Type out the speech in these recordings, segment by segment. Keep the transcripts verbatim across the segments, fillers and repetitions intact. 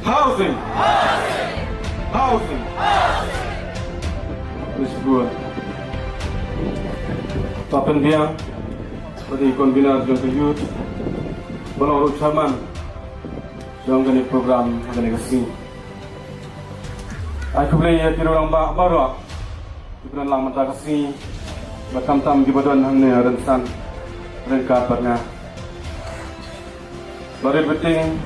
Housing! Housing! Miss Buan. Papen Biang, bad i convener jong ka youth, bad ruh chairman jong kane program ha kane ka sngi. Ai khublei ïa ki rangbah baroh kiba don lang mynta ka sngi, bad khamtam kiba don hangne ha rynsan ryngkat bad nga. Barit bad ting,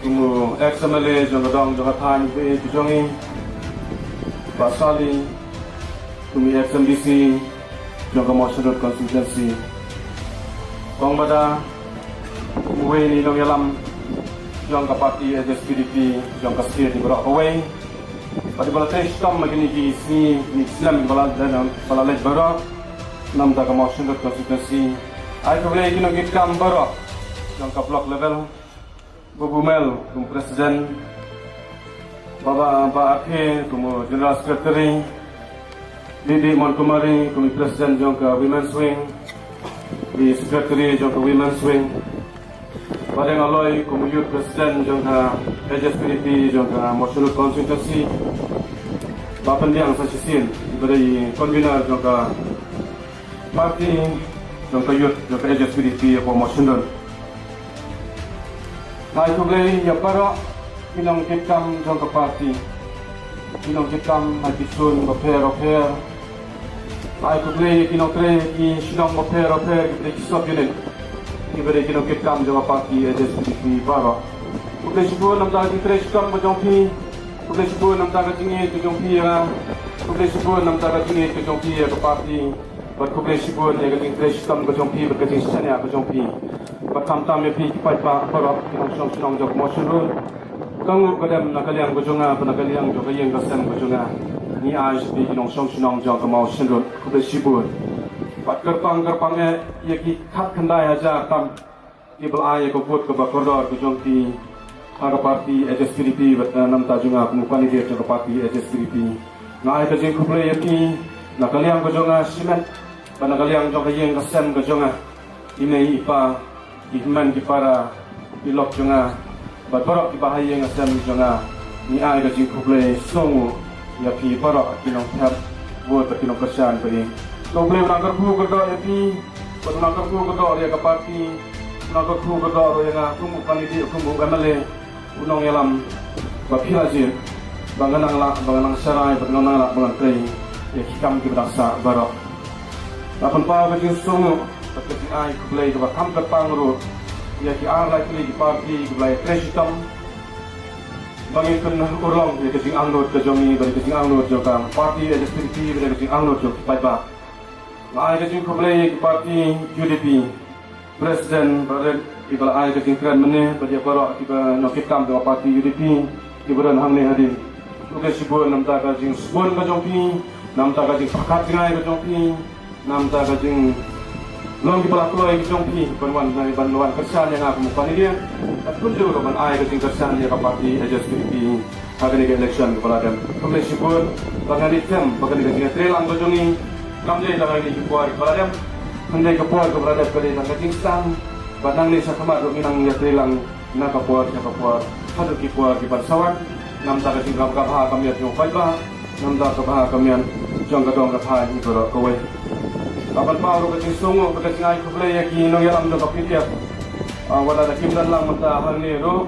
kum u ex M L A jong ka dong jong ka thaiñ ba ïeit jong ngi, Bah Sali, kum u ex M D C jong ka Mawshynrut constituency, Kong Bada, kum uwei na i nongïalam jong ka party H S P D P jong ka state baroh kawei. Bad ba la trei shitom ha kine ki sngi, kine ki snem ba la, ba la leit baroh, namar ka Mawshynrut constituency. Ai khublei ïa ki nongkitkam baroh jong ka block level, Bah Bumel kum president, Bah, Bah, Bah Arkhe kum general secretary, Didi Monkumari kum president jong ka women's wing, i secretary jong ka women's wing, Bah Deng Aloi kum youth president jong ka H S P D P jong ka Mawshynrut constituency, Bah Pendiang sa shisien ba dei convener jong ka party jong ka youth jong ka H S P D P ïa ka Mawshynrut. Ai khublei ïa baroh ki nongkitkam jong ka party, ki nongkitkam ha ki zone bapher bapher. Ai khublei ïa ki nongtrei ha ki shnong bapher bapher, ki trei ki sub unit, kiba dei ki nongkitkam jong ka party H S P D P baroh. Khublei shibun namar ka jingtrei shitom ka jong phi. Khublei shibun namar ka jingïeit ka jong phi ïa nga. Khublei shibun namar ka jingïeit ka jong phi ïa ka party. Bad khublei shibun ïa ka jingtrei shitom ka jong phi bad ka jingshaniah ka jong phi. Bad khamtam ïa phi ki paidbah baroh ki nongshong shnong jong ka Mawshynrut, ka nguh ka dem na ka liang ka jong nga bad na ka liang jong ka ïing ka sem ka jong nga. Ngi ai sha phi ki nongshong shnong jong ka Mawshynrut khublei shibun. Bad kyrpang kyrpang eh ïa ki khatkhyndai hajar tam kiba la ai ïa ka vote kaba kordor ka jong ki ha ka party H S P D P bad, eh, namar jong nga kum u candidate jong ka party H S P D P. Nga ai ka jingkhublei ïa phi na ka liang ka jong nga shimet bad na ka liang jong ka ïing ka sem ka jong nga, i mei i pa, i hynmen i para, i lok jong nga bad baroh kiba ha ïing ha sem jong nga. Ngi ai ka jingkhublei sngewnguh ïa phi baroh ki nongthep vote bad ki nongkyrshan ba ïeit. Khublei u nang kyrkhu kyrdoh ïa phi bad u nang kyrkhu kyrdoh ïa ka party, u nang kyrkhu kyrdoh ïa nga kum u candidate, kum u M L A, u nongïalam ba phi la jied ba ngan nang lah, ba ngan nang sharai, ba ngan nang lah ba ngan trei ïa ki kam kiba dang sah baroh. Nga pynpaw ka jingsngewnguh bad ka jingai khublei kaba kham kyrpang ruh ïa ki ar lai tylli ki party kiba la ïatrei shitom ba ngin pynurlong ïa ka jingangnud ka jong ngi, ba ka jingangnud jong ka party H S P D P, ba ka jingangnud jong ki paidbah. Nga ai ka jingkhublei ïa ki party U D P, president, bad ïa kiba la ai ka jingkren mynne, bad ïa baroh kiba nongkitkam jong ka party U D P kiba don hangne hadien. Khublei shibun namar ka jingsbun ka jong phi, namar ka jingpyrkhat jngai ka jong phi, namar ka jinglong kiba la kloi ka jong phi ban wan, ban wan kyrshan ïa nga kum u candidate. Bad kumjuh ruh ban ai ka jingkyrshan ïa ka party H S P D P ha kane ka election kaba la dep. Khublei shibun, ba ngan ïathuh ba kane ka jingïatreilang ka jong ngi kam dei tang ha kine ki por kiba la dep. Hynrei ka por kaba la dep ka dei tang ka jingsdang. Bad nangne shakhmat ruh ngin nang ïatreilang na ka por sha ka por haduh ki por kiban sa wan, namar ka jingrap ka bha ka miat jong u paidbah, namar ka bha ka miat jong ka dong ka thaiñ hi baroh kawei. Nga pynpaw ruh ka jingsngewnguh bad ka jingai khublei ïa ki nongïalam jong ka P D F. Ah, wat la da kim don lang mynta hangne ruh,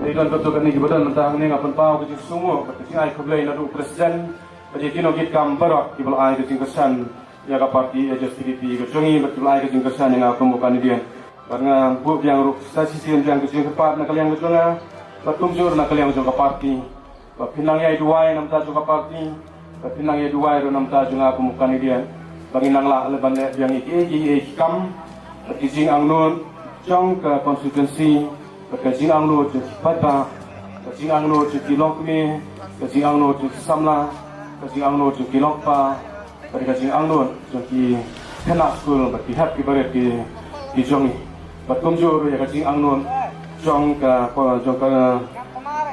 dei don katto katne kiba don mynta hangne, nga pynpaw ka jingsngewnguh bad ka jingai khublei naduh u president bad ïa ki nongkitkam baroh kiba la ai ka jingkyrshan ïa ka party H S P D P ka jong ngi bad kiba la ai ka jingkyrshan ïa nga kum u candidate. Bad nga buh biang ruh sa shisien biang ka jingkyrpad na ka liang ka jong nga bad kumjuh ruh na ka liang jong ka party, ba phin nang ïai duwai namar jong ka party, ba phin nang ïai duwai ruh namar jong nga kum u candidate, ba ngin nang lah leh ban leh biang ïa kiei kiei ki kam bad ki jingangnud jong ka constituency, bad ka jingangnud jong ki paidbah, ka jingangnud jong ki longkmie, ka jingangnud jong ki samla, ka jingangnud jong ki longkpa, bad ka jingangnud jong ki khynnah skul bad ki hep ki barit ki, ki jong ngi. Bad kumjuh ruh ïa ka jingangnud jong ka, jong ka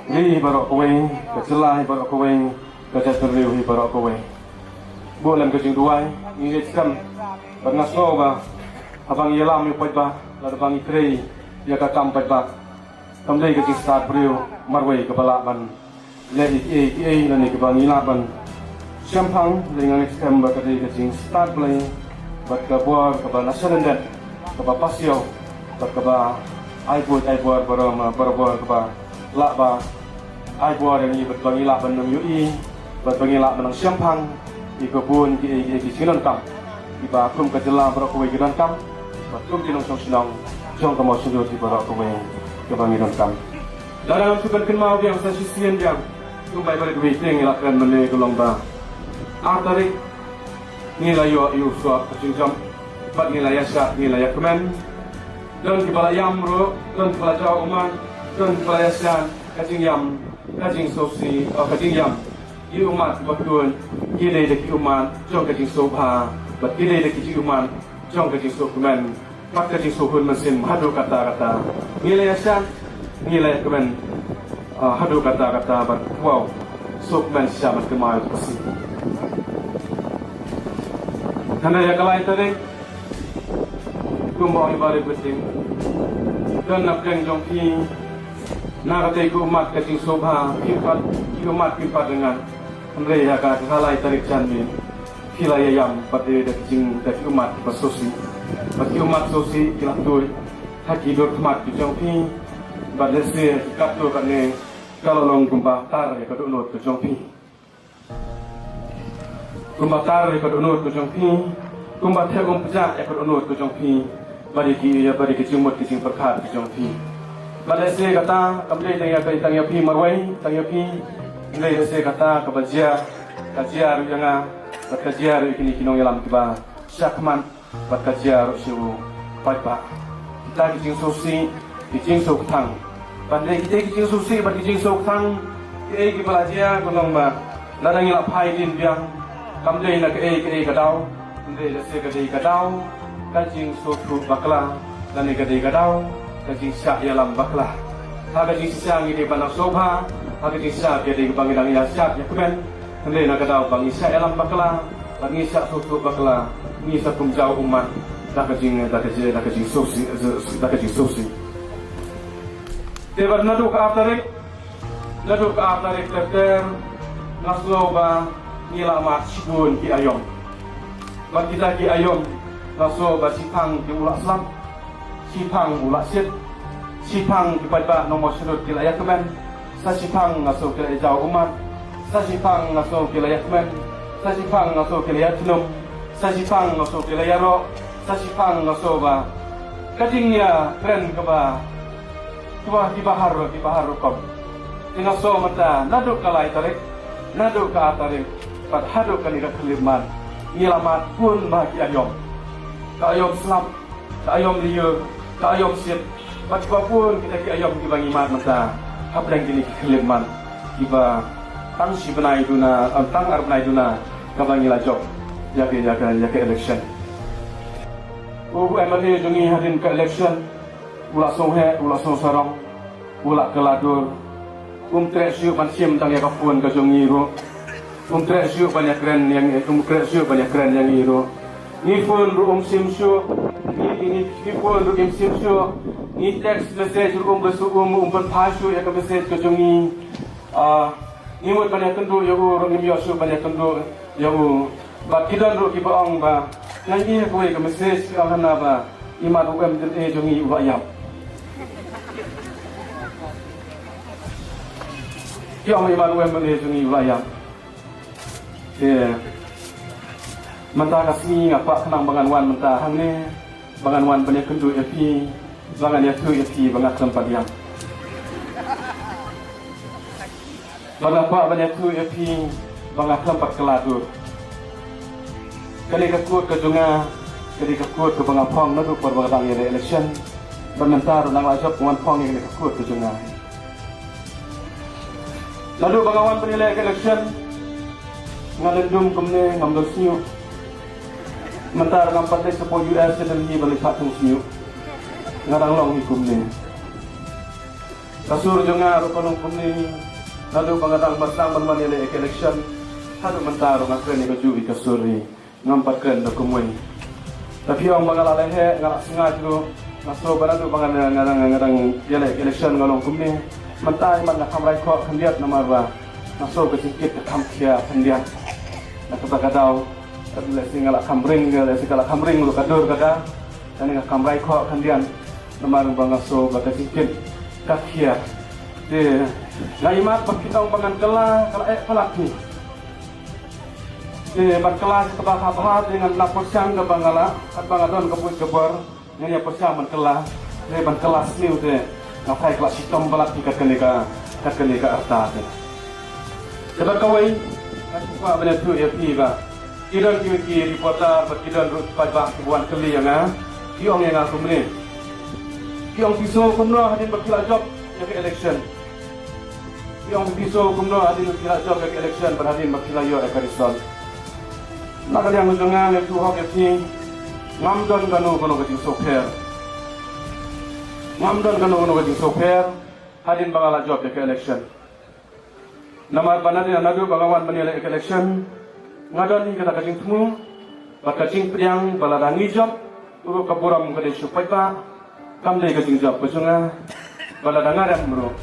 ri hi baroh kawei, ka jylla hi baroh kawei, ka jaitbynriew hi baroh kawei. Buh lem ka jingduwai, ngi ngeit skhem bad nga sngew ba haba ngi ïalam ïa u paidbah, lada ba ngi trei ïa ka kam paidbah, kam dei ka jingstad briew, marwei kaba lah ban leh ïa kiei kiei lane kaba ngi lah ban shemphang. Lane nga ngeit skhem ba ka dei ka jingstad Blei bad ka bor kaba na shalyndet kaba pasiaw bad kaba ai buit ai bor baroh, barabor kaba lah ba ai bor ïa ngi bad ba ngi lah ban ym ïohi bad ba ngi lah ban shemphang ïa ka bun kiei kiei ki jingdonkam kiba kum ka jylla baroh kawei ki donkam bad kum ki nongshong shnong jong ka Mawshynrut baroh kawei kaba ngi donkam. Lada ngam shu kynmaw biang sa shisien biang, kumba i Barit Wei Ting i la kren mynne ka long ba ar tarik ngi la ïoh ïa u shuwa ka jingjop bad ngi la ïa shad, ngi la ïa kmen. Don kiba la ïam ruh, don kiba la jaw ummat, don kiba la ïa shad. Ka jingïam, ka jingsngewsih, oh, ka jingïam ïa ummat ba khlun ki dei da ki ummat jong ka jingsngewbha bad ki dei da ki ummat jong ka jingsngewkmen bad ka jingsngewhun mynsiem haduh katta katta. Ngi la ïa shad, ngi la ïa kmen, ah, haduh katta katta bad wow, sngewkmen shisha ban kynmaw ïa u Khasi. Hynrei ïa ka lai tarik, kumba ong i Barit Wei Ting, don na pdeng jong phi na katei ka ummat ka jingsngewbha, phi pat, ki ummat phi pat da nga. Hynrei ïa ka, ka lai tarik janmiet phi la ïa ïam pat da ki jing, da ki ummat kiba sngewsih. Bad ki ummat sngewsih ki la tuid ha ki dur khmat ki jong phi. Bad lehse katto katne ka la long kumba tar ïa ka dohnud ka jong phi. Kumba tar ïa ka dohnud ka jong phi, kumba theh um pjah ïa ka dohnud ka jong phi, bad ïa ki, ïa bad ïa ki jingmut ki jingpyrkhat ki jong phi. Bad lehse kata kam dei tang ïa ka, tang ïa phi marwei, tang ïa phi, hynrei lehse kata kaba jia, ka jia ruh ïa nga, bad ka jia ruh ïa kine ki nongïalam kiba shakhmat, bad ka jia ruh sha u paidbah. Kita ki jingsngewsih, ki jingsngewkthang. Bad dei kita ki jingsngewsih bad ki jingsngewkthang, kiei kiba la jia ka long ba lada ngi la phai dien biang, kam dei na kaei kaei ka daw, hynrei lehse ka dei ka daw ka jingsngewthuh bakla, lane ka dei ka daw ka jingshah ïalam bakla. Ha ka jingshisha ngi dei ban nang sngewbha, ha ka jingshisha ka dei ba ngi dang ïa shad ïa kmen, hynrei na ka daw ba ngi shah ïalam bakla bad ngi shah sngewthuh bakla, ngi sa kum jaw ummat da ka jing, da ka jing, da ka jingsngewsih, da ka jingsngewsih. Te bad naduh ka ar tarik, naduh ka ar tarik ter ter, nga sngew ba ngi la mad shibun ki aïom. Bad kita ki aïom nga sngew ba shiphang ki u la slap, shiphang u la shit, shiphang ki paidbah nong Mawshynrut ki la ïa kmen, sa shiphang nga sngew ki la ïa jaw ummat, sa shiphang nga sngew ki la ïa kmen, sa shiphang nga sngew ki la ïa tnum, sa shiphang nga sngew ki la ïa roh, sa shiphang nga sngew ba ka jingïakren kaba, kiba, kiba har, kiba har rukom. Te nga sngew mynta naduh ka lai tarik, naduh ka ar tarik, bad haduh kane ka khyllipmat, ngi la mad bun bha ki aïom. Ka aïom slap, ka aïom lyiur, ka aïom shit, bad kiba bun kita ki aïom kiba ngi mad mynta hapdeng kine ki khyllipmat kiba tang shi bnai duna, em, tang ar bnai duna kaba ngi la jop ïa ka, ïa ka, ïa ka election. U MLA jong ngi hadien ka election u la sngewheh, u la sngewsarong, u la kylla dur. Um treh shuh ban shim tang ïa ka phone ka jong ngi ruh. Um treh shuh ban ïakren ïa ngi, um treh shuh ban ïakren ïa ngi ruh. Ngi phone ruh um shim shuh. Ngi, ngi, ngi phone ruh um shim shuh. Ngi text message ruh um, ruh um, um pynphai shuh ïa ka message ka jong ngi. Ah, ngi mut ban ïakynduh ïa u ruh ngim ïoh shuh ban ïakynduh ïa u. Bad ki don ruh kiba ong ba, nga ïohi ha kawei ka message ki ong hana ba i mat u MLA jong ngi u la ïap. Ki ong i mat u MLA jong ngi u la ïap. Te mynta ka sngi nga kwah khnang ba ngan wan mynta hangne, ba ngan wan ban ïakynduh ïa phi, ba ngan ïathuh ïa phi ba nga khlem pat ïap. Ba nga kwah ban ïathuh ïa phi ba nga khlem pat kylla dur. Kane ka code ka jong nga ka dei ka code kaba nga phong naduh por ba nga dang ïaleh election. Bad mynta ruh nang la jop nga wan phong ïa kane ka code ka jong nga. Naduh ba nga wan ban ïaleh ka election, nga lyndum kumne, ngam don shñiuh. Mynta ruh ngam pat leit shapoh U S sha Delhi ban leit phah thung shñiuh. Nga dang long hi kumne. Ka sur jong nga ruh ka long kumne, naduh ba nga dang ba sdang ban wan ïaleh ïa ka election haduh mynta ruh nga kren ïa kajuh hi ka sur hi, ngam pat kren da kumwei. Lada phi ong ba nga la lehheh, nga la sngaid ruh, nga sngew ba naduh ba nga, nga, nga, nga dang ïaleh ïa ka election nga long kumne. Mynta man nga kham rai khoh khyndiat namar ba nga sngew ka jingkit ka kham khia khyndiat. Na kata ka daw, lehse nga la kham ring, lehse ka la kham ring ruh ka dur ka da. Kane nga kham rai khoh khyndiat namar ba nga sngew ba ka jingkit ka khia. Te nga ïohi ba ki ong ba ngan kylla, ka la eh palat hi. Te ban kylla kaba ha bha te ngan nang pyrshang kaba nga la, kaba nga don ka buit ka bor. Ngan ïa pyrshang ban kylla, ne ban kylla sniew te nga phai kylla shitom palat ki kat kane ka, kat kane ka rta te. Te bad kawei, nga shu kwah ban ïathuh ïa phi ba ki don ki, ki reporter bad ki don ruh paidbah ki wan kylli ïa nga. Ki ong ïa nga kumne. Ki ong phi sngew kumno hadien ba phi la jop ïa ka election. Ki ong phi sngew kumno hadien ba phi la jop ïa ka election bad hadien ba phi la ïoh ïa ka result. Na ka liang jong nga, nga ïathuh hok ïa phi, ngam don kano kano ka jingsngewpher. Ngam don kano kano ka jingsngewpher hadien ba nga la jop ïa ka election. Namar ba naduh, naduh ba nga wan ban ïaleh ïa ka election, nga don hi kata ka jingthmu bad ka jingpdiang ba lada ngi jop, ruh ka burom ka dei sha u paidbah, kam dei ka jingjop ka jong nga. Bad lada nga rem ruh,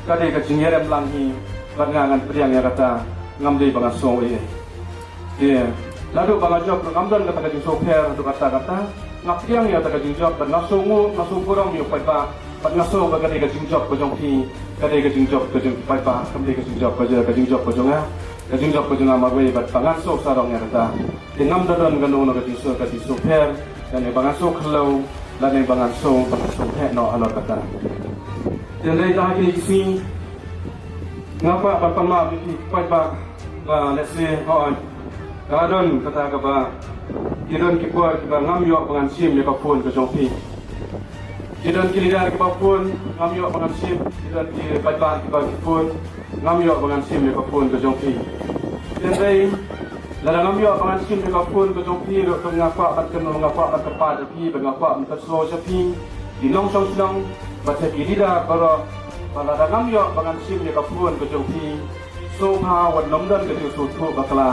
ka dei ka jingïarem lang hi, bad nga ngan pdiang ïa kata, ngam dei ba nga sngew ei ei. Te naduh ba nga jop ruh ngam don kata ka jingsngewpher haduh katta katta. Nga pdiang ïa kata ka jingjop bad nga sngewnguh, nga sngew burom ïa u paidbah, bad nga sngew ba ka dei ka jingjop ka jong phi, ka dei ka jingjop ka jong u paidbah, kam dei ka jingjop ka jong, ka jingjop ka jong nga. Ka jingjop ka jong nga marwei bad ba ngan sngew sarong ïa kata. Te ngam da don kano kano ka jingsngew, ka jingsngewpher, lane ba nga sngew khyllew, lane ba nga sngew, ba nga sngew heh noh halor kata. Te hynrei ha kine ki sngi nga kwah ban pan map ïa ki paidbah ba lehse hooid ka la don kata kaba ki don ki por kiba ngam ïoh ba ngan shim ïa ka phone ka jong phi. Ki don ki leader kiba phone ngam ïoh ba ngan shim, ki don ki paidbah kiba ki phone ngam ïoh ba ngan shim ïa ka phone ka jong phi. Te hynrei lada ngam ïoh ba ngan shim ïa ka phone ka jong phi ruh, te nga kwah ban kynmaw, nga kwah ban kyrpad ïa phi, bad nga kwah ban pynsngew sha phi ki nongshong shnong bad sha ki leader baroh ba lada ngam ïoh ba ngan shim ïa ka phone ka jong phi, sngewbha wat nym don ka jingsngewthuh bakla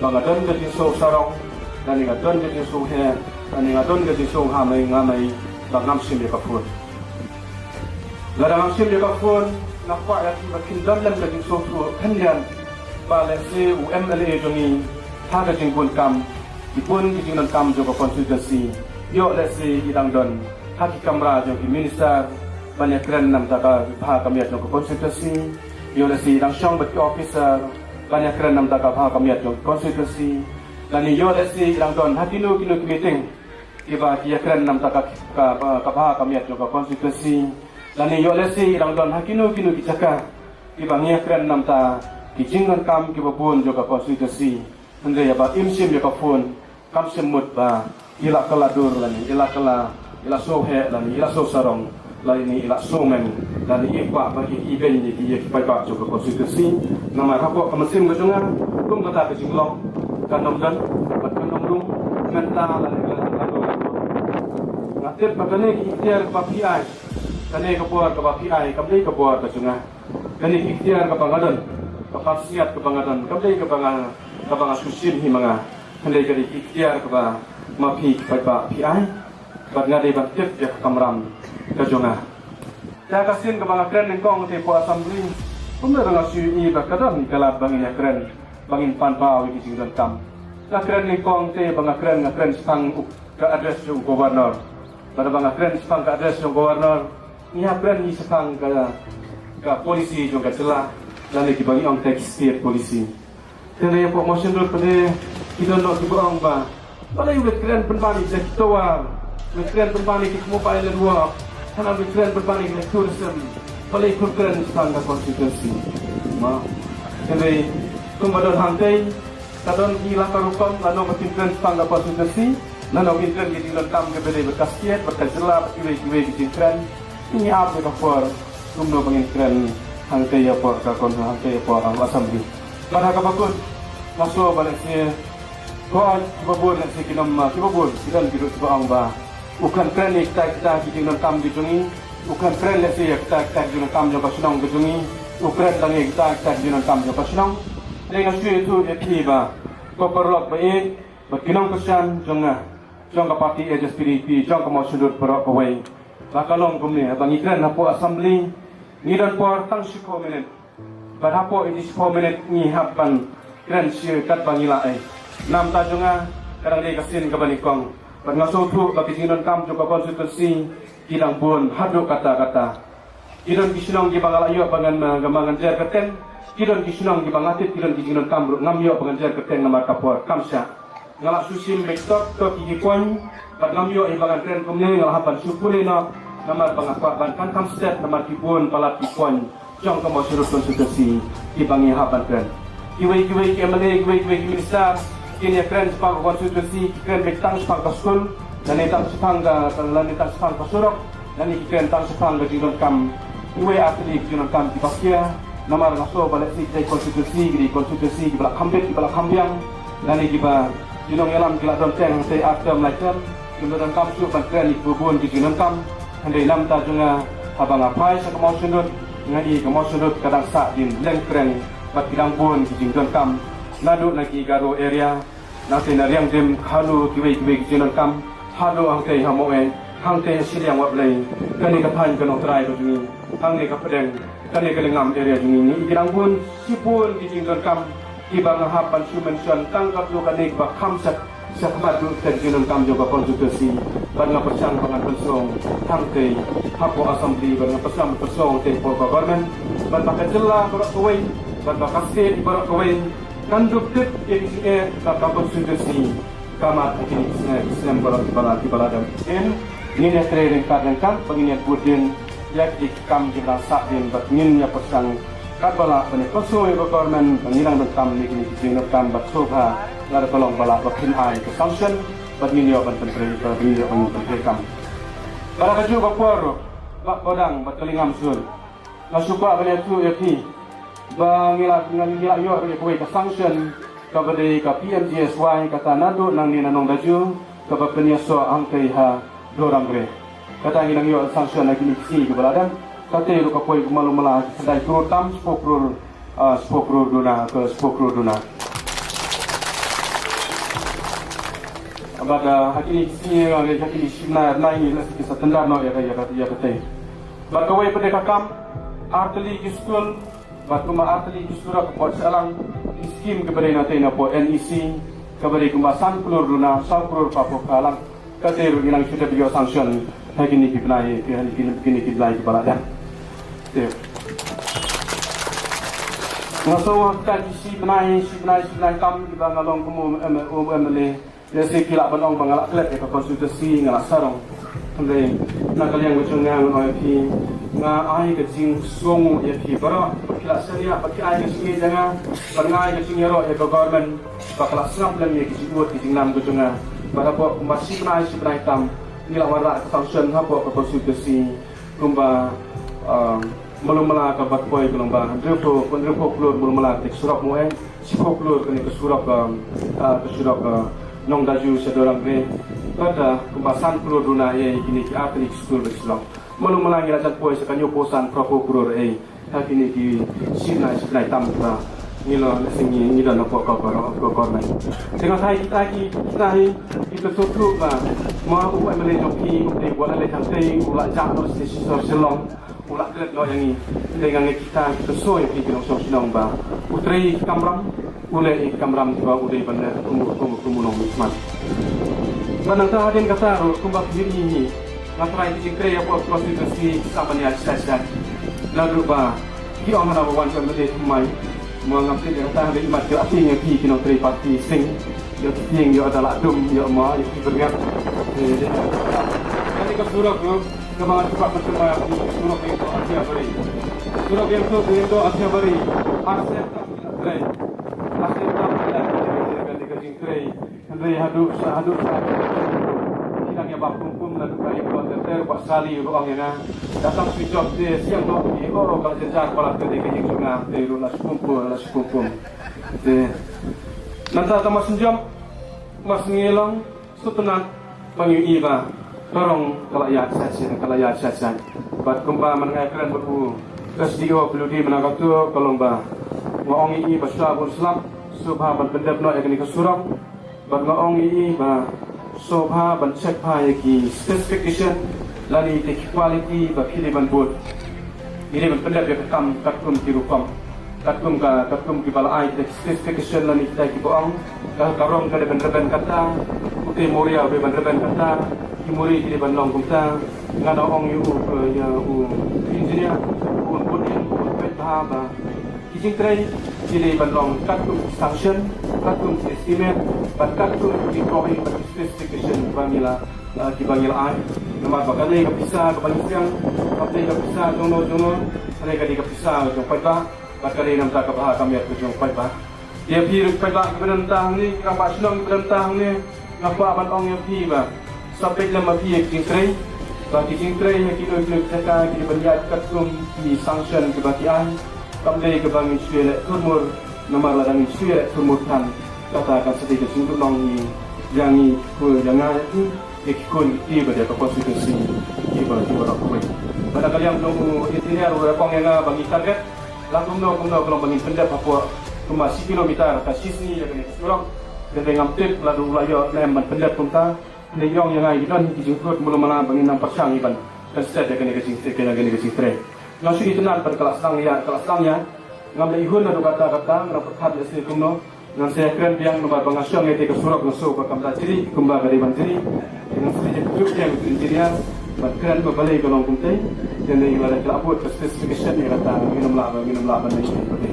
ba nga don ka jingsngew sarong, lane nga don ka jingsngew heh, lane nga don ka jingsngew ha mei nga mei ba ngam shim ïa ka phone. Lada ngam shim ïa ka phone, nga kwah ïa phi ba kin don lem ka jingsngewthuh khyndiat ba lehse u MLA jong ngi ha ka jingbun kam, ki bun ki jingdonkam jong ka constituency, ïoh lehse i dang don ha ki kamra jong ki minister ban ïakren namar ka bha ka miat jong ka constituency. Ïoh lehse i dang shong bad ki officer ban ïakren namar ka bha ka miat jong ka constituency. Lane ïoh lehse i dang don ha kino kino ki meeting kiba ki ïakren namar ka, ka, ka bha ka miat jong ka constituency. Lane ïoh lehse i dang don ha kino kino ki jaka kiba ngi ïakren namar ki jingdonkam kiba bun jong ka constituency. Hynrei haba im shim ïa ka phone, kam shym mut ba i la kylla dur lane i la kylla, i la sngew heh lane i la sngew sarong, lane i la sngew meng, lane i kwah ba i, i beiñ ïa ki, ïa ki paidbah jong ka constituency. Namar hapoh ka mynsiem ka jong nga, kum kata ka jinglong kan ym don bad kan ym rung mynta lane ka la jong ka. Nga tip ba kane ka iktiar kaba phi ai, kane ka bor kaba phi ai kam dei ka bor ka jong nga. Kane ka iktiar kaba nga don, ka pansngiat kaba nga don, kam dei kaba nga, kaba nga shu shim hi ma nga. Hynrei ka dei ka iktiar kaba ma phi ki paidbah phi ai, bad nga dei ban tip ïa ka kamram ka jong nga. Te ha ka sien kaba nga kren nyngkong te hapoh assembly, kumno ruh nga shu ïohi ba ka don ka lad ba ngin ïakren, ba ngin pan paw ïa ki jingdonkam. Nga kren nyngkong te ba nga kren, nga kren shaphang u, ka address jong u governor. Bad haba nga kren shaphang ka address jong u governor, ngi hap kren ngi shaphang ka, ka policy jong ka jylla, lane kiba ngi ong te ki state policy. Te lei hapoh Mawshynrut pat ki don noh kiba ong ba balei u leit kren pynban ïa ki tower, u leit kren pynban ïa ki mobile network, hana u leit kren pynban ïa ki tourism, balei phim kren shaphang ka constituency. Ma, te lei kumba don hangtei, ka don ki la ka rukom, lano ba kin kren shaphang ka constituency, lano kin kren ki jingdonkam kiba dei bad ka state bad ka jylla bad kiwei kiwei ki jingkren. Ngi ap ïa ka por kumno ba ngin kren hangtei hapoh ka kon, hangtei hapoh ka assembly. Bad ha kaba kut, nga sngew ba lehse ko kiba bun, lehse ki nym, kiba bun ki don ki ruh kiba ong ba u kren kren ïa kita kita ki jingdonkam ki jong ngi, u kren kren lehse ïa kita kita ki jingdonkam jong ka shnong ka jong ngi, u kren tang ïa kita kita ki jingdonkam jong ka shnong. Te nga shu ïathuh ïa phi ba ko paralok ba ïeit bad ki nongkyrshan jong nga, jong ka party HSPDP, jong ka Mawshynrut baroh kawei, ba ka long kumne, haba ngi kren hapoh assembly, Ngi don por tang shiphew minit. Bad hapoh ïa ki shiphew minit ngi hap ban kren shi katba ngi lah ei. Namar ta jong nga ka dang dei ka sien kaba nyngkong. Bad nga sngewthuh ba ki jingdonkam jong ka constituency ki dang bun haduh katta katta. Ki don ki shnong kiba nga lah ïoh ba ngan, eh, ba ngan jer kyrteng. Ki don ki shnong kiba nga tip ki don ki jingdonkam ruh ngam ïoh ba ngan jer kyrteng namar ka por kam shah. Nga lah shu shim beit tok tok ki ki point bad ngam ïoh ïa ba ngan kren kumne, nga lah hap ban shu pule noh namar ba nga kwah ban khamtam stet namar ki bun palat ki point jong ka Mawshynrut constituency kiba ngi hap ban kren. Kiwei kiwei ki M L A, kiwei kiwei ki minister kin ïa kren shaphang ka constituency, ki kren beit tang shaphang ka skul, lane tang shaphang ka, lane tang shaphang ka surok, lane ki kren tang shaphang ka jingdonkam. Kiwei artylli ki jingdonkam kiba khia, namar nga sngew ba lehse ki dei constituency, ki dei constituency kiba la kham beit, kiba la kham biang, lane kiba ki nongïalam ki la don teng hangtei ar term lai term, kim donkam shuh ban kren ïa kiba bun ki jingdonkam. Hynrei namar ta jong nga, haba nga phai sha ka Mawshynrut, nga i ka Mawshynrut ka dang sah dien leng kreng bad ki dang bun ki jingdonkam. Naduh na ki Garo area, nangtei na Riangdim, haduh kiwei kiwei ki jingdonkam, haduh hangtei ha Mawei, hangtei ha Shiliang Wahblei, kane ka thaiñ ka Nongtrai ka jong ngi, hangne ka pdeng, kane ka Lyngngam area jong ngi, ngi i ki dang bun shibun ki jingdonkam kiba nga hap ban shu mention tang katto katne kiba kham sha, sha khmat ruh ki jingdonkam jong ka constituency. Bad nga pyrshang ba ngan pynsong hangtei hapoh assembly, bad nga pyrshang ban pynsong hangtei hapoh ka government, bad ba ka jylla baroh kawei, bad ba ka state baroh kawei kan dup tip ïa ki jingeh ba ka constituency ka mad ha kine ki snem, ki snem baroh kiba la, kiba la dep. Ngin ïatrei ryngkat ryngkat ba ngin ïa bud dien ïa ki kam kiba dang sah dien bad ngin ïa pyrshang katba lah ban ïa pyrshang ïa ka government ba ngin nang donkam ïa kine ki jingdonkam bad sngewbha lada ka long ba lah ba phin ai ka sanction bad ngin ïoh ban pyntrei, ba ngin ïoh ban pyntrei kam. Bad ha kajuh ka por, Bah Baudang bad ka Lyngngam Sur, nga shu kwah ban ïathuh ïa phi ba ngi la, ngi la ïoh ruh ïa kawei ka sanction kaba dei ka P M G S Y, kata naduh nangne na Nongdaju kaba pynïasoh hangtei ha Dorangbri. Kata ngi dang ïoh sanction ha kine ki sngi kiba la dep. Kata ruh ka poi kumba lum la ki khyndai klur tam, shiphew klur, ah, shiphew klur duna, ka shiphew klur duna. Bad, ah, ha kine ki sngi, ah, ha kine ki sngi ngi la sa tender noh ïa ka, ïa ka, ïa kata. Bad kawei pat de ka kam artylli ki skul, bad kumba artylli ki surok hapoh Shillong, ki skim kiba dei na tei na hapoh N E C, kaba dei kumba san klur duna, saw klur papoh ka lang. Kata ruh ngi nang shu dep ïoh sanction ha kine ki bnai, ha kine, kine ki bnai kiba la dep. Te nga sngew ha kita ki shi bnai, shi bnai, shi bnai tam kiba nga long kum u M L A, lehse ki lah ban ong ba nga lah klet ïa ka constituency, nga lah sarong. Hynrei na ka liang ka jong nga ngan ong ïa phi, nga ai ka jingsngewnguh ïa phi baroh ba ki lah shaniah, ba ki ai ka jingïeit ïa nga, ba nga ai ka jingïaroh ïa ka government, ba ka lah sngap lem ïa ki jingud ki jingnam ka jong nga. Bad hapoh kumba shi bnai shi bnai tam ngi lah wanrah ka sanction hapoh ka constituency. Kumba, ah, mala mala kaba poi ka long ba hynriewphew, hynriewphew klur mala mala ka surok Mawei, shiphew klur kane ka surok, ah, ah, ka surok, ah, Nongdaju sha Dorangbri. Bad, ah, kumba san klur duna ïa kine ki artylli ki skul ba ki surok. Mala mala ngi la jan poi sha ka hynñiewphew san, phraphew klur ei. Ha kine ki shi bnai shi bnai tam ba ngi la, ngi, ngi don hapoh ka, ka, ka government. Te nga tharai kita ki, kita hi, kita sngewthuh ba ma u M L A jong phi u dei u M L A hangtei, u la jah noh sha shisha Shillong, u la klet noh ïa ngi. Te nga ngeit kita, kita sngewthuh ïa phi ki nongshong shnong ba u trei kamram, u leh ïa ki kamram kiba u dei ban leh kum, kum, kum u nongmihkhmat. Bad nangta hadien kata ruh kumba phi ïohi hi, nga tharai ki jingtrei hapoh constituency ki sa ban ïaid shai shai. Naduh ba ki ong hana ba wan ka M L A thymmai. Mo ngam tip ïa kata, hynrei imat ïoh tieng ïa phi ki nongtrei party sing. Ïoh tieng, ïoh da lah dum, ïoh mo, ïoh ki byrngem. Eh, dei na kane ka surok ruh kaba nga shu kwah ban thymmai ïa phi, surok ïa ka Athiabari. Surok ïa ka, ïa ka Athiabari. Arsien tam ki la trei. Arsien tam ki la trei, ka dei ka jingtrei. Hynrei haduh sa, haduh sa ki dang ïa bam pum pum, naduh ka ïa ka ter ter, Bah Sali ruh ong ïa nga, datang switch off te, siang noh ki, oh, ka la jynjar palat ka dei ka ïing jong nga, te ruh la shu pum pum, la shu pum pum. Te nangta tang ma shu jop, ma shu ngi long sngewtynnat ba ngi ïohi ba ka rong ka la ïaid shai shai, ka la ïaid shai shai. Bad kumba mynta nga ïakren bad u S D O Pyrdi mynta ka tu, ka long ba nga ong ïa i ba shuwa ban slap, sngewbha ban pyndep noh ïa kane ka surok. Bad nga ong ïa i ba sngewbha ban check bha ïa ki specification lane ïa ki quality ba phi dei ban bud. Ngi dei ban pyndep ïa ka kam katkum ki rukom. Katkum ka, katkum kiba la ai kita ki specification lane kita kiba ong. Ka, ka rong ka dei ban rben kata, u tei mawria u dei ban rben kata, ki muri ki dei ban long kumta. Nga da ong ïa u, ïa u engineer, u bud ïa u peit bha ba ki jingtrei ki dei ban long katkum ki sanction, katkum ki estimate, bad katkum ki drawing bad ki specification kiba ngi la, eh, kiba ngi la ai. Namar ba ka dei ka pisa kaba ngi seng, ka dei ka pisa jong no jong no, ka dei ka pisa jong paidbah, bad ka dei namar ka bha ka miat ka jong paidbah. Ïa phi ruh paidbah kiba don tang hangne, ki rangbah shnong kiba don tang hangne, nga kwah ban ong ïa phi ba sa peit lem ma phi ïa ki jingtrei, ba ki jingtrei ïa kino kino ki jaka ki dei ban ïaid katkum ki sanction kiba ki ai. Kam dei kaba ngin shu ïaleh thurmur, namar lada ngin shu ïaleh thurmur than, kata kan sa dei ka jingduhnong ïa ngi, ïa nga ïa phi, ïa ki khun ki kti bad ïa ka constituency kiba, kiba rah kawei. Bad na ka liang jong u engineer u la ong ïa nga ba ngi target la kumno kumno ka long ba ngin pyndep hapoh kumba shi kilometer ka shi sngi ïa kane ka surok. Te ngam tip lada u la ïoh ne em ban pyndep kumta. Hynrei i ong ïa nga, i don hi ki jingkut mula mala ba ngin nang pyrshang hi ban pynstet ïa kane ka jing, ïa kane ka jingtrei. Nga shu itynnad bad ka la sdang ïa, ka la sdang ïa. Ngam leh i hun naduh katta katta, nga nang pyrkhat lehse kumno. Ngan sa ïakren biang namar ba nga shong ïa kata ka surok nga sngew ba kam da jri kumba ka dei ban jri. Ngan sa ïakren biang ïa u engineer ban kren ba balei ka long kumtei. Te lei lada ka la bud ka specification ïa kata, ngin ym lah ba, ngin ym lah ban leh ïa kata.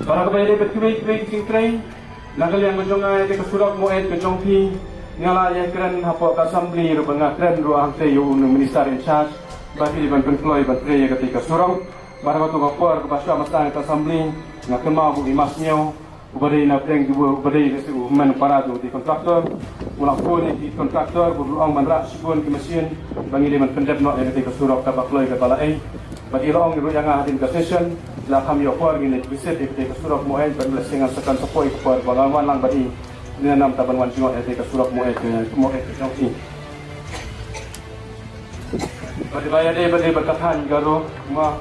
Para kaba ïadei bad kiwei kiwei ki jingtrei, na ka liang ka jong nga ïa kata ka surok Moeit ka jong phi, nga la ïakren hapoh ka assembly ruh ba nga kren ruh hangtei ïa u minister in charge ba ki dei ban pynkloi ban trei ïa kata ka surok. Bad ha kato ka por kaba shu mynta ïa ka assembly, nga kynmaw ba u Imar Sniaw uba dei na pdeng, uba dei u hynmen para jong u contractor, u la phone ïa ki contractor, u la ong ban rah shibun ki machine ba ngi dei ban pyndep noh ïa kata ka surok kaba kloi kaba la ei. Bad i la ong ruh ïa nga hadien ka session, la kham ïoh por ngin ïa visit ïa kata ka surok Moeit, bad lehse ngan sa kan sa poi ka por ba ngan wan lang bad i, ne namar ban wan jngoh ïa kata ka surok Moeit, Moeit ka jong i. Bad i ba ïadei bad i ba ka thaiñ Garo, ma,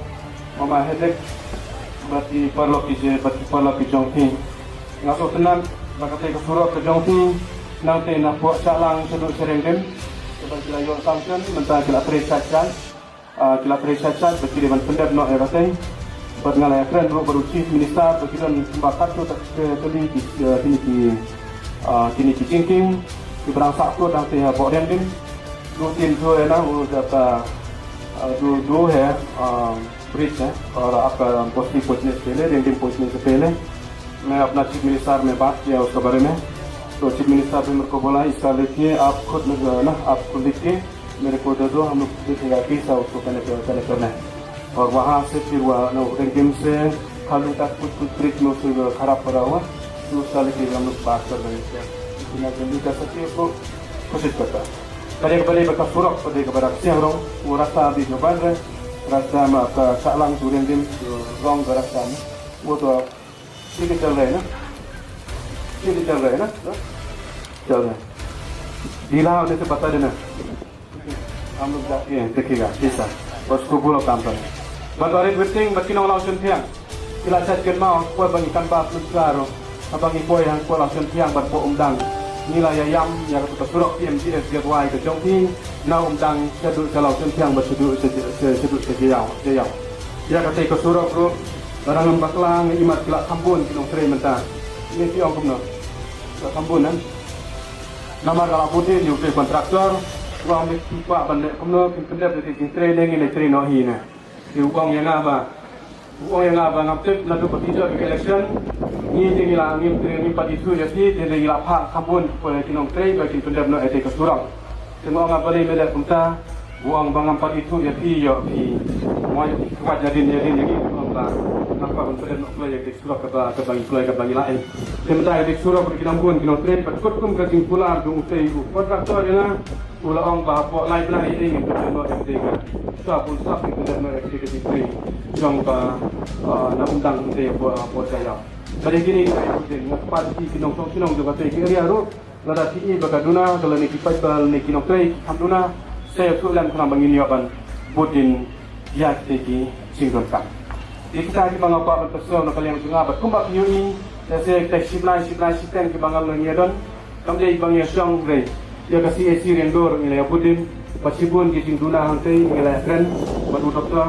ma, ma Hedek, bad i paralok ki je, bad i paralok ki jong phi. Nga sngewtynnad ba kata ka surok ka jong phi, nangtei na pdeng Shahlang shaduh sha Riangdim. Kaba ki la ïoh sanction, mynta ki la trei shait shait. Ah, ki la trei shait shait, bad ki dei ban pyndep noh ïa kata. Bad nga la ïakren ruh bad u Chief Minister, bad ki don kumba katto katne tylli ki, eh, kine ki, ah, kine ki jingkieng, kiba dang sah kut dang tei hapoh Riangdim. Dua tin dua hai na, वो जाता, अ, दो, दो है, अ, ब्रिज है, और आपका बस्ती पहुंचने से पहले, रिंगडिम पहुंचने से पहले, मैं अपना चीफ मिनिस्टर में बात किया उसके बारे में। तो चीफ मिनिस्टर भी मेरे को बोला, "इसका लिखिए, आप खुद, अ, ना, आप खुद लिख के मेरे को दे दो, हम लोग देखेगा कैसा उसको कनेक्ट, कनेक्ट करना है।" और वहाँ से फिर वह, ना, रिंगडिम से खालू तक कुछ, कुछ ब्रिज में उससे खराब पड़ा हुआ, तो उसका लेके हम लोग बात कर रहे थे, जितना जल्दी कर सकते हैं, उसको कोशिश करता है। Bad ïa kaba dei bad ka surok, bad ïa kaba dei ka Siang Rong, u rasta bad ka ban re, rasta ma ka Shahlang to Riangdim, to Rong ka rasta ma, u to, ठीक है, चल रहे हैं ना? ठीक है, चल रहे हैं ना? चल रहे हैं। ढीला होने से बता देना। हम लोग जाके देखेगा, कैसा। बस को बोलो काम करो। Bad ba rit waiting, bad ki nong Law Shon Thiang. Ki la shait kynmaw, poi ba ngi kan ba pynskar, haba ngi poi hang poi Law Shon Thiang bad poi Umdang. Ngi la ïa ïam ïa kata ka surok P M G S G Y ka jong phi, na Umdang shaduh sha Law Shon Thiang bad shaduh sha, sha, shaduh sha Jaïaw, Jaïaw. Ïa kata ka surok ruh, lada ngam bakla ngi imat ki la kham bun ki nongtrei mynta. Ngi ki ong kumno. Ki la kham bun, eh. Namar ka la bud ïa u kontraktor, u ong ba ki kwah ban leh kumno, kin pyndep ïa ki jingtrei ne ngin ïa trei noh hi ne. Te u ong ïa nga ba, u ong ïa nga ba ngam tip naduh ba ki jop ïa ka election, ngi te ngi la, ngim, ngim pat ithuh ïa phi, te ngi la phah kham bun ki nongtrei ba kin pyndep noh ïa kata ka surok. Te nga ong nga balei me leh kumta, u ong ba ngam pat ithuh ïa phi, ïoh phi. Mo ïoh phi kwah ïa dien ïa dien ïa ngi, u ong ba ngam pat ban pyndep noh kloi ïa kata ka surok kaba, kaba ngi kloi kaba ngi la ei. Te mynta ïa kata ka surok ki nang bun ki nongtrei, bad kut kum ka jingkular jong utei u kontraktor ïa nga. U la ong ba hapoh lai bnai ïa ngin pyndep noh ïa kata ka. Sa bun sap ngin pyndep noh ïa kata ka jingtrei jong ka, ah, na Umdang kata hapoh, hapoh Jaïaw. Bad ïa kine ki ai khublei nga kyrpad ïa ki nongshong shnong jong kata ka area ruh. Lada phi i ba ka duna ka lane ki paidbah lane ki nongtrei ki kham duna. Sa ïathuh lem khnang ba ngin ïoh ban bud dien ïa kata ki jingdonkam. Ïa kita kiba nga kwah ban pynsngew na ka liang jong nga bad kumba phi ïohi, lehse kita shi bnai shi bnai shiteng kiba nga la ngi ïa don. Kam dei ba ngi ïa shong hynrei ïa ka C A C Riangdo ruh ngi la ïa bud dien, Bad shibun ki jingduna hangtei ngi la ïakren bad u doktor.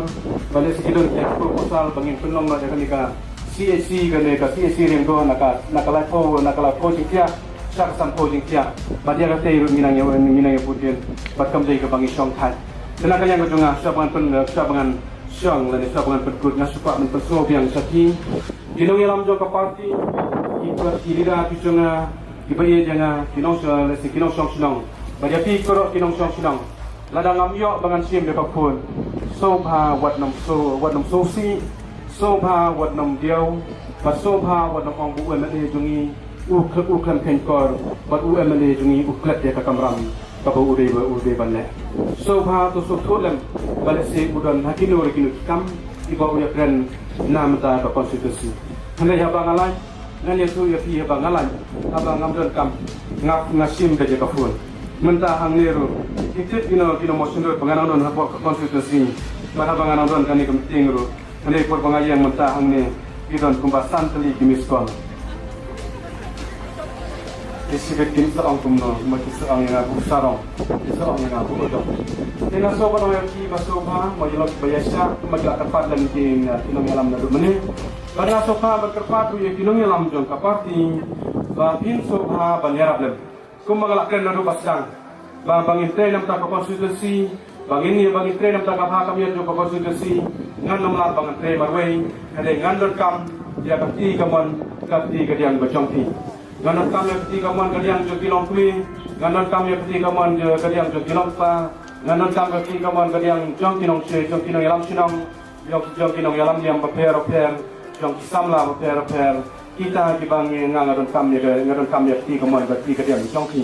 Bad lehse ki don ki proposal ba ngin pynlong noh ïa kane ka C H C, kane ka C H C Riangdo na ka, na ka laiphew, na ka laiphew jingthiah sha ka sanphew jingthiah. Bad ïa katei ruh ngi nang ïa, ngi nang ïa bud dien. Bad kam dei kaba ngi shong thait. Te na ka liang ka jong nga, shuwa ba ngan pyn, shuwa ba ngan shong lane shuwa ba ngan pynkut, nga shu kwah ban pynsngew biang sha phi, ki nongïalam jong ka party, ki, ki leader ki jong nga, kiba ïeit ïa nga, ki nongshong, lehse ki nongshong shnong. Bad ïa phi baroh ki nongshong shnong, lada ngam ïoh ba ngan shim ïa ka phone, sngewbha wat nym sngewsih, sngewbha wat nym diaw, bad sngewbha wat nym ong ba u M L A jong ngi u khlem, u khlem kheiñkor, bad u M L A jong ngi u klet ïa ka kamram kaba u dei ba, u dei ban leh. Sngewbha to sngewthuh lem ba lehse u don ha kino re kino ki kam kiba u ïakren na bynta ka constituency. Hynrei haba nga lait, ngan ïathuh ïa phi, haba nga lait, haba ngam don kam, nga, nga shim beit ïa ka phone. Mynta hangne ruh ki tip kino kino mo sngewthuh ba nga nang don hapoh ka constituency. Bad haba nga nang don kane ka meeting ruh, hynrei por ba nga ïeng mynta hangne ki don kumba san tylli ki missed call. Ki shibit kin sa ong kumno, ma ki sa ong ïa nga ba u sarong, ki sa ong ïa nga ba u dok. Te nga sngewbha ban ong ïa phi ba sngewbha, ma ïa lok ba ïa shah, ma ïa kyrpad lem ki, ki nongïalam naduh mynne. Bad nga sngewbha ban kyrpad ruh ïa ki nongïalam jong ka party ba phin sngewbha ban ïarap lem. Kumba nga la kren naduh ba sdang, ba, ba ngin trei na bynta ka constituency, ba ngin ïa, ba ngin trei na bynta ka bha ka miat jong ka constituency, ngan ym lah ba ngan trei marwei, hynrei ngan donkam ïa ka kti kamon, ka kti kadiang ba jong phi. Ngan donkam ïa ka kti kamon kadiang jong ki longkmie, ngan donkam ïa ka kti kamon, ïa kadiang jong ki longkpa, ngan donkam ïa ka kti kamon kadiang jong ki nongshei, jong ki nongïalam shnong, jong, jong ki nongïalam niam bapher bapher, jong ki samla bapher bapher, kita kiba ngi, nga, nga donkam ïa ka, nga donkam ïa ka kti kamon, ka kti kadiang jong ki.